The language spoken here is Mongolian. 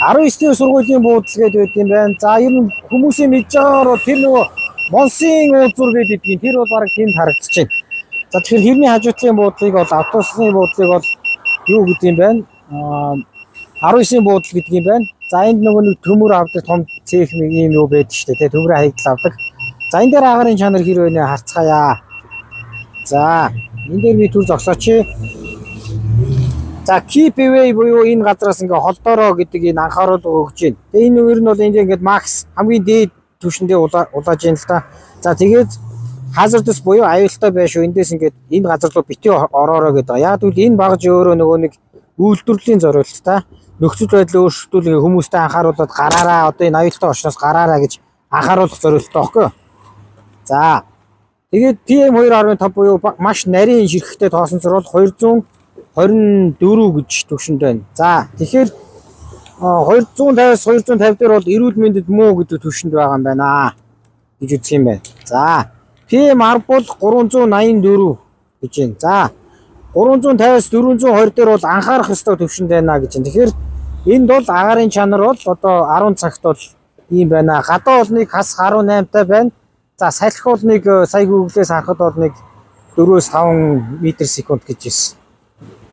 19 дэх сургуулийн буудлын гэдэг байт юм байна. За, ер нь хүмүүсийн мэдж байгаагаар бол тэр нөгөө Монсын уулзуур гэдэг юм. Тэр бол бараг тэнд харагдаж байна. За, тэгэхээр хэрний хажуутлын буудлыг бол, автобусны буудлыг бол юу гэдэг юм байна? 19-ийн буудал гэдэг юм байна. За, энд нөгөө нэг төмөр авдаг том цех нэг юм юу байдаг шүү дээ. Төмөрийн хаягдал авдаг. За, энэ дээр агаарын чанар хэр вэ нэ харцгаая. За, энэ дээр би түр зогсооч. За, keep away буюу энэ газраас ингээ холдоороо гэдэг энэ анхааруулга өгч байна. Тэгээ энэ ер нь бол энд ингээд max, хамгийн дээд түвшиндээ улааж байна л та. За, тэгээд hazardous буюу аюултай байх шүү. Эндээс ингээд энэ газар руу битгий ороорой гэдэг. Яг гэвэл энэ багаж өөрөө нөгөө нэг үйлдвэрлэлийн зориулттай нөхцөл байдлыг өөрчлөлтүүл хүмүүстэй анхааруулад гараараа, одоо энэ аюултай орчноос гараараа гэж анхааруулах зориулттай байхгүй юу? За, тэгээд PM 2.5 буюу маш нарийн ширхэгтэй тоосон зурвал 224 гэж түвшинд байна. За, тэгэхээр 250-аас 250 дээр бол эрүүл мэндэд муу гэдэг түвшинд байгаа юм байна гэж үзэх юм байна. За, PM 10 бол 384 гэж байна. За, 350-аас 420 дээр бол анхаарах ёстой түвшинд байна гэж байна. Тэгэхээр энд бол агаарын чанар бол одоо 10 цагт бол ийм байна. Гадаа бол нэг хас 18 таа байна. За, салхи бол нэг сая Google-ээс харахад бол нэг 4-5 метр секунд гэж ирсэн.